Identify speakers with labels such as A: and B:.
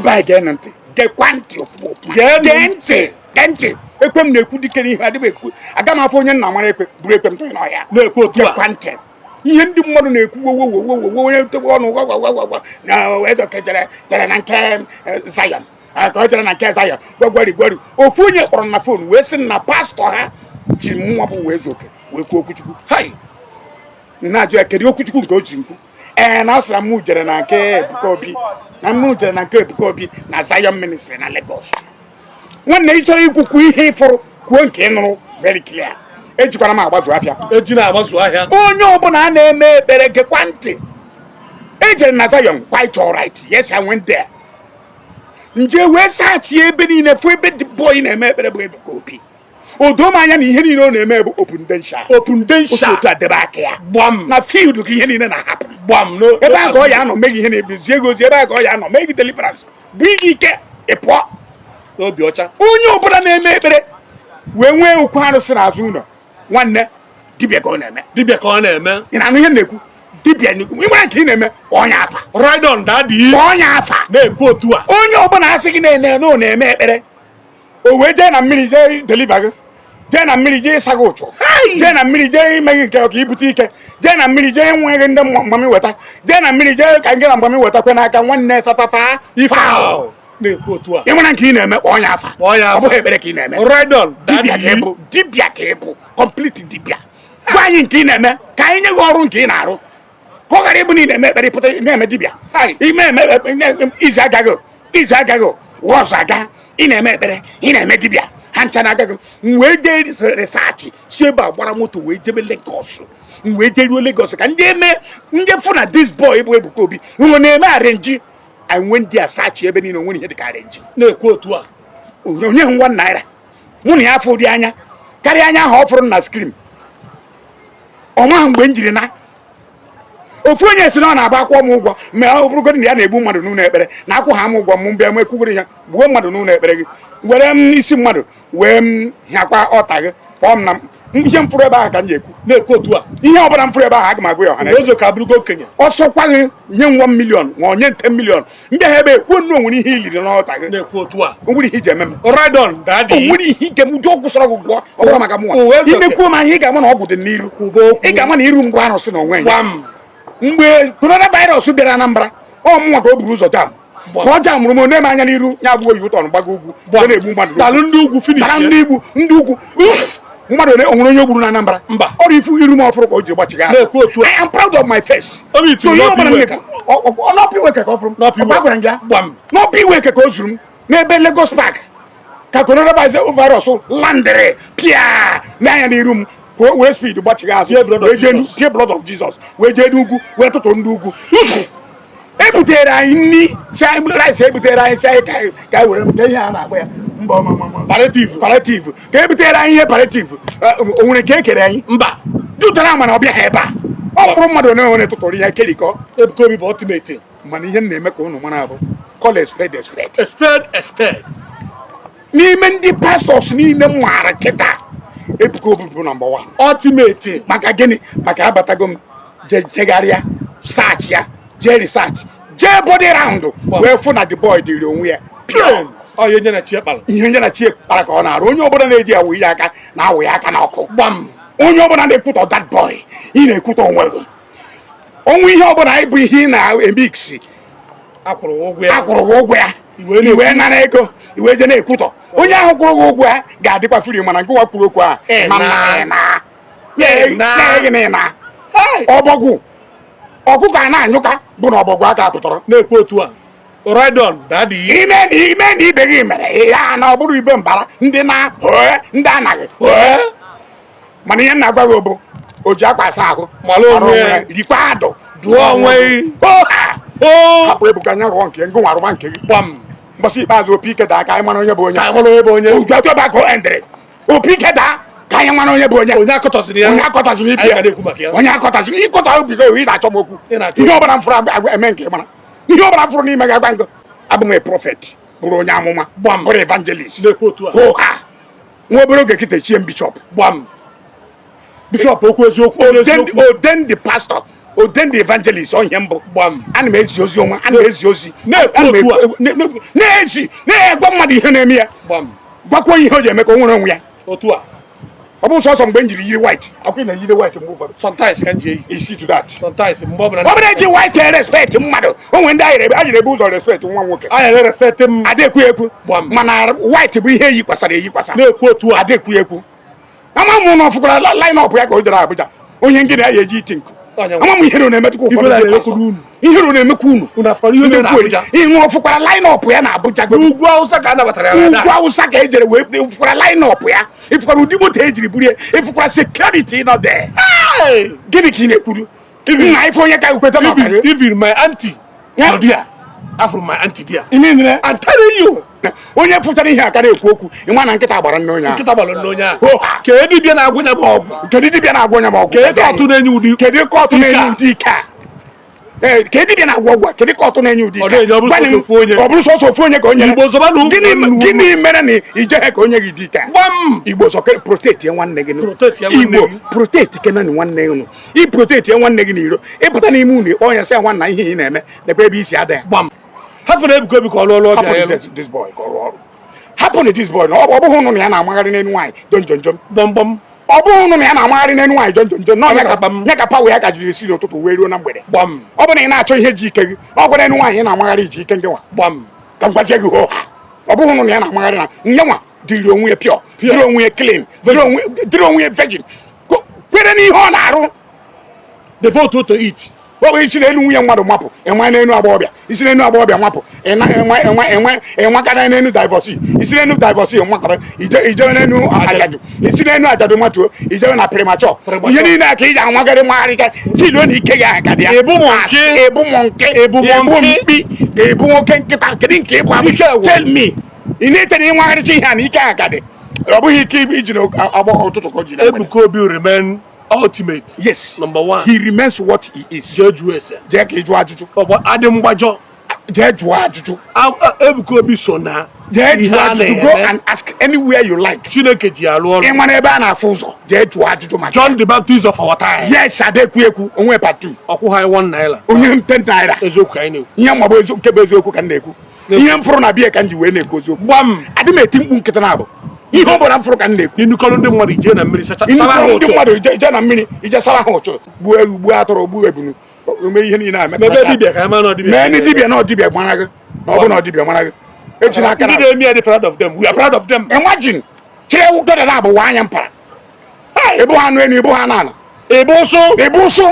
A: Be anyị, gee ntị, gekwa ntị ọfụma ọfụma.
B: Geenụ.
A: Gee ntị, gee ntị. Ekwe m na-ekwu dike n'ihu adịghị ekwu. Aga m afọ onye nna mara ekwe buru ekwe m tụghị n'ọhịa.
B: Na-ekwu otu a.
A: Gekwa ntị, ihe ndị mmadụ na-ekwu wo wo wo wo wo, onye tebe ọnụ gwa gwa gwa gwa gwa na Ezeoke jere na nke Zion. Ah, ka ọ jere na nke Zion gwagwari gwari. Ofu onye kpọrọ m na phone wee sị na pastọ ha ji mụnwa bụ Uwaezuoke wee kwuo okwuchukwu. Hai, na-ajụ ya, kedu okwuchukwu nke o ji nkwu? Ee, na ọ sịra m jere na nke Ebuka Obi, na m jere na nke Ebuka Obi na Zion Ministry na Lagos. Nwanne, ị chọrọ ikwukwu ihe ịfụrụ, kwuo nke ị nụrụ very clear. Ejikwara m agbazu afịa.
B: Eji na-agbazu ahịa.
A: Onye ọbụla a na-eme ekpere, gekwa ntị. Ejere na Zion, quite alright, yes, I went there. Nje wee saachie ebe niile, fụ ebe the boy na-eme ekpere bụ Ebuka Obi. O doo m anya na ihe niile ọ na-eme bụ open densha.
B: Open densha.
A: Otu a debe aka ya.
B: Gbam.
A: Na field ka ihe niile na-ahapụ.
B: Gbam no.
A: Ebe a ka ọ ya anọ mee gị ihe na-ebizie gị ozi, ebe a ka ọ ya anọ mee gị deliverance, bụ gị ike ị pụọ.
B: N'obi ọcha.
A: Onye ọbụla na-eme ekpere wee nwee okwu arụsị n'azụ ụlọ, nwanne, dibịa ka ọ na-eme.
B: Dibịa ka ọ na-eme.
A: Ị na-anụ ihe m na-ekwu? Dibịa na-ekwu. Ị mara nke ị na-eme, onye afa.
B: Right on, daddy.
A: Onye afa.
B: Na-ekwu otu a.
A: Onye ọbụla asị gị na-ene na ọ na-eme ekpere, o wee jee na mmiri jee deliver gị, jee na mmiri jee ịsa gị ụchụ, jee na mmiri jee ime gị nke ka ibute ike, jee na mmiri jee nwe gị ndị mgbami weta, jee na mmiri jee ka ngị na mgbami weta kwe n'aka, nwanne, fafafa ife ahụ.
B: Na-ekwu otu a.
A: Ị nwere nke ị na-eme, kpọọ onye afa.
B: Kpọọ ya afa.
A: Ọ bụghị ekpere ka ị na-eme.
B: Right on.
A: Dibịa ka
B: daddy.
A: ị bụ, dibịa ka ị bụ, complete dibịa. Gwa anyị nke ị na-eme ka anyị nye gị ọrụ nke ị na-arụ, ka ọ ghara ịbụ na ị na-eme ekpere pụta na-eme dibịa. Ime eme izu agaghị, izu agaghị wọzọ aga. Ị na-eme ekpere, ị na-eme dibịa, ha ncha na-agaghị. M wee jee research, si ebe a gbara moto wee jebe Lagos. M wee jee ruo Lagos ka ndị eme ndị fụ na this boy bụ Ebuka Obi nwe na-eme arrange. I went there, search ebe niile, onwere ihe dịka arrange.
B: Na-ekwu otu a.
A: Onye hụ ₦1 mụ na ya afọ dị anya karịa anya ahụ ọ fụrụ m na screen. Ọ maghị mgbe m jiri na ofu onye si na ọ na-agba akwụkwọ m ụgwọ, ma ọ bụrụgodị na ya na-egbu mmadụ n'ụlọ ekpere na akwụ ha m ụgwọ, m bịa m ekwugoro ya gbuo mmadụ n'ụlọ ekpere gị, were m isi mmadụ wee m hịakwa ọta gị, kpọọ m na ihe m fụrụ ebe ahụ ka m ji ekwu.
B: Na-ekwu otu a.
A: Ihe ọbụla m fụrụ ebe ahụ, aga m agwa ya ọha na eze.
B: Uwaezuoke abụrụgo okenye.
A: Ọsọ kwaghị nye m 1 million ma ọ nye 10 million, ndị ahụ ebe ekwuo nnu onwere ihe iliri n'ọta gị.
B: Na-ekwu otu a.
A: Onwere ihe iji eme m.
B: Right on, daddy.
A: O nwere ihe ike m ụdị ọgwụ sọrọ gị gwụọ, ọ bụrụ maka mụnwa.
B: Uwe Ezeoke.
A: Imekwuo m anya, ị ga-ama na ọgwụ dị n'iru.
B: Kwuba okwu.
A: Ị ga-ama na iru mgbe arụsị na onwe ya.
B: Gbam.
A: Mgbe coronavirus bịara Anambra, ọ mụnwa ka o buru ụzọ jam, ka ọ jamụrụ m one m anya n'iru ya gbuo yi ụtọ gbago ugwu ọ na-egbu mmadụ.
B: Talụ ndị ugwu finish.
A: Tara ndị igbu ndị ugwu. Uf! Mmadụ ole o nwere onye gburu na Anambra?
B: Mba.
A: Ọrụ ifu iru m ọfụrụ ka o ji gbachiga.
B: Na-ekwu otu a.
A: I am proud of my face.
B: Obi
A: So
B: tiri
A: ihe
B: n'ọpụ
A: ọbụla m
B: iwe.
A: na-ekwu n'ọpụ iwe ka ọ fụrụ m.
B: N'ọpụ iwe.
A: Ọkwa gwara m gị ya.
B: Gbam.
A: N'ọpụ iwe ka o zuru m n'ebe Lagos Park ka coronavirus landịrị pịa n'anya n'iru m, ka o were speed gbachiga azụ.
B: Tie blood of
A: wee jee
B: Jesus.
A: Tie blood of Jesus wee jee n'ugwu wee tụtụ ndị ugwu. Ebutere anyị nri, si anyị rice, ebutere anyị, si anyị ka anyị were ka ihe a na-akpọ ya mba ọma.
B: Palliative.
A: Palliative, ka ebutere anyị ihe palliative. O nwere nke e kere anyị?
B: Mba.
A: Jụtara ama na ọ bịaghị ebe a, ọ mkpụrụ mmadụ one one tụtụrụ ihe kerikọ.
B: Ebuka Obi bụ ultimate.
A: Mana ihe m na-eme ka unu mara bụ call a spade a spade.
B: A spade a spade.
A: N'ime ndị pastors niile m maara kịta, Ebuka Obi bụ number one.
B: Ultimate.
A: Maka gịnị? Maka abatago m je jegharịa search ya, jee research, jee body round, wee fụ na the boy dịrị onwe ya pure.
B: Ọ ihe nye na chi kpara.
A: Ihe nye na chi kpara ka ọ na-arụ. Onye ọbụla na-eji awụ ihe aka na-awụ ya aka n'ọkụ.
B: Gbam.
A: Onye ọbụla na-ekwutọ that boy, ị na-ekwutọ onwe gị. Ọnwụ ihe ọbụla anyị bụ ihe ị na-emiksi.
B: Akwụrụ ụgwọ ya.
A: Akwụrụ gị ụgwọ ya.
B: Iwe na-ekwu.
A: Iwe nara ego, iwe je na-ekwutọ onye ahụ kwụrụ gị ụgwọ ya, ga-adịkwa free. Mana nke nwa kwuru okwu a
B: Ị
A: ma
B: na.
A: na na
B: Ị na.
A: na na na ọbọgwụ ọkụkọ a na-anyụka bụ na ọbọgwụ aka tụtọrọ.
B: Na-ekwu otu a. Right on, daddy.
A: Ime na ibe gị mere ya na ọ bụrụ ibe mbara ndị na hee ndị anaghị hee. Mana ihe m na-agwa gị bụ o ji akwa asa ahụ
B: Mara onwe ya.
A: Rikwa adụ.
B: Dụọ onwe gị.
A: Oha.
B: O.
A: Hapụ Ebuka anya rụọ nke ngụ nwa, rụba nke gị.
B: Gbam.
A: Mbọsị ikpeazụ, opi ike daa, ka anyị mara onye bụ onye.
B: Ka anyị mara onye bụ onye.
A: Otu ebe aka o endịrị, opi ike daa, ka anyị mara onye bụ onye.
B: Onye akọtọsịrị ya.
A: Onye akọtaziri ibi
B: Anyị
A: ya.
B: ga na-ekwu maka ya.
A: Onye akọtaziri ịkọta obi gị, ị na-achọ m okwu.
B: Ị na-achọ.
A: Ihe ọbụla m fụrụ eme nke ị mara ihe ọbụla m fụrụ n'ime gị, agwa ngụ abụ m a prophet, bụrụ onye amụma.
B: Gbam.
A: Bụrụ evangelist.
B: Na-ekwu otu a.
A: Hoo ha, nwa obere oge kịta echie m bishọp.
B: Gbam. Bishọp, okwu eziokwu, okwu eziokwu.
A: Ordained the pastor, ordained the evangelist, onye mbụ.
B: Gbam.
A: Ana m ezi ozi ọma, ana m ezi ozi.
B: Na-ekwu
A: Ana m
B: otu a.
A: na-ezi, na-egwa mmadụ ihe na-eme ya,
B: Gbam.
A: gwakwa ihe o ji eme ka o nwere onwe ya.
B: Otu a.
A: Ọ bụ sọsọ mgbe m jiri yiri white akwa, ị na-eyiri white mgbe ụfọdụ.
B: Sometimes ka m ji eyi.
A: You see to that.
B: Sometimes, mgbe ọbụla.
A: Ọ bụrụ eji white respect mmadụ, o nwere ndị anyere ebe ụzọ respect nwa nwoke.
B: Anya na-respect m.
A: Ada ekwu ekwu.
B: Gbam.
A: Mana white bụ ihe eyikwasara eyikwasa.
B: Na-ekwu otu a.
A: Ada ekwu ekwu. Ama m na ọfụkwara line up ya ka o jere Abuja, onye ngị na ya eji iti nku.
B: Onye nwe.
A: Ama m ihere na-emetụkwa ụfọdụ
B: Ihere
A: ndị
B: na-emekwa
A: pastor.
B: unu.
A: Ihere na-emekwa unu.
B: Unu afọrọ ihe
A: Ndị
B: mere na
A: kwuo
B: Abuja?
A: Ihe ọfụkwara line up ya na Abuja godu.
B: N'ugwu Awụsa ka a nabatara ya na
A: Ugwu Awụsa ka ejere wee ịfụkwara line up ya, ịfụkwara ụdị moto ejiri buru ya, ịfụkwara security nọ there.
B: Hey!
A: Gịnị ka ị na-ekwuru nna ife onye ka ekweta na ọka gị?
B: Even my auntie
A: Yeah.
B: nọ there. Afụrụ my auntie there.
A: Ime nre.
B: I'm telling you.
A: Onye fụchara ihe aka na-ekwu okwu, ịnwa na nkịta gbara nne onye ahụ.
B: Nkịta gbara nne onye ahụ.
A: Ho ha.
B: Kedu dibịa na-agwụ ya bụ ọgwụ?
A: Kedu dibịa na-agwọ onye ma ọgwụ?
B: Kedu kọtụ na-enye ụdị
A: Kedu kọtụ
B: ike
A: na-enye
B: a?
A: ụdị ike a? Ee, kedu dibịa na-agwọ ọgwụ a? Kedu kọtụ na-enye ụdị
B: Ọ
A: ike a?
B: na-enye, ọ bụrụ
A: Gwanị m,
B: sọsọ ofu onye.
A: Ọ bụrụ sọsọ ofu onye ka o nyere.
B: Igbo zọba na ụmụ
A: Gịnị
B: nwanne
A: gịnị mere na ijeghe ka onye gị dị ike a?
B: Gbam.
A: Igbo sọ protect nwanne gị nụ.
B: Protect ya nwanne
A: Igbo
B: gị.
A: protect kenani nwanne unu. I protect nwanne gị n'iro, ịpụta n'ime unu, ịkpọ ya, sị ya, nwanna, ihe ị na-eme, lekwa ebe isi ada ya.
B: Gbam. Hafụ na Ebuka Obi ka ọ lụọ ọrụ ọbịa
A: Hapụ
B: ya.
A: this boy ka ọ rụọ ọrụ. Hapụ na this boy na ọ bụghị ụnụ na ya na-amagharị n'elu nwaanyị jom jom jom.
B: Gbọmgbọm.
A: Ọ bụghị ụnụ na ya na-amagharị n'elu nwaanyị jom jom jom na
B: Ọnya ka kpam.
A: ya ka power ya ka jiri esi n'ụtụtụ wee ruo na mgbede.
B: Gbam.
A: Ọ bụ na ị na-achọ ihe ji ike gị, ọ gwara n'elu nwaanyị ị na-amagharị iji ike ndị nwa.
B: Gbam.
A: Ka m gwazie gị hoo ha, ọ bụghị ụnụ na ya na-amagharị na nye nwa dịrị onwe ya pure, dịrị onwe ya clean, dịrị onwe ya virgin, kwere n'ihe ọ na-arụ.
B: Devote to it.
A: Ọ bụ isi n'elu nwunye mmadụ mapụ, ịnwa n'elu agbọghọbịa, isi n'elu agbọghọbịa mapụ, ịna enwe enwe enwe enwakara n'elu divorce, isi n'elu divorce nwakara, ije ijewe n'elu ajadu, isi n'elu ajadu matuo, ijewe na premature.
B: Premature.
A: Ihe niile a ka iji anwagharị nwagharị ka tiluo na ike gị ahụ ka dị ya.
B: Ịbụ monkey.
A: Ịbụ monkey.
B: Ịbụ monkey.
A: Mkpi, ịbụ nwoke nkịta. Kedu nke ịbụ abụ?
B: Ike gwụ.
A: Tell me, ị na-eche na ịnwagharịcha ihe a na ike ahụ ka dị? Ọ bụghị ike iji na agbọghọ ụtụtụ ka o ji na mgbede.
B: Ebuka Obi remain ultimate.
A: Yes.
B: Number one.
A: He remains what he is.
B: Jee jụọ ese.
A: Jee ka ị jụọ ajụjụ.
B: Ọgbọ adị mgbajọ.
A: Jee jụọ ajụjụ.
B: Ebuka Obi so na
A: Jee
B: ihe
A: jụọ
B: a
A: ajụjụ. Go
B: na-eme.
A: and ask anywhere you like.
B: Chineke ji alụ ọrụ.
A: Ị nwere ebe a na-afụ ụzọ, jee jụọ ajụjụ maka
B: John the Baptist of our time.
A: Yes, adekwu ekwu onwe part 2.
B: Ọkwụ ha 1 naira.
A: Onye m 10 naira.
B: Eziokwu ka anyị na-ekwu.
A: Ihe ma bụ eziokwu, nke bụ eziokwu ka m na-ekwu. Ihe m fụrụ na biya ka m ji wee na-ekwu eziokwu.
B: Gbam.
A: Adị m eti mkpu nkịta na abụ ihe ọ bụla m fụrụ ka m na-ekwu.
B: Inukọrọ ndị mmadụ ijee na mmiri sacha sara ha
A: Nnukwu ndị
B: ụtụ.
A: mmadụ ije na mmiri, ije sara ha ụchụ, gbuo ewu, gbuo atụrụ, gbuo ebunu, mee ihe niile a.
B: Mebe dibịa ka anyị mara na ọ dibịa.
A: Mee ndị dibịa na ọdibịa mara gị, na ọ bụ na ọdibịa mara gị, eji n'aka
B: Ndị
A: na
B: na-eme ya dị proud of them. We are proud of them.
A: Imagine, chee gọdọ na abụwa anya mpara, ịbụ ha anụ elu, ịbụ ha n'ala.
B: Ịbụ ụsụ.
A: Ịbụ ụsụ.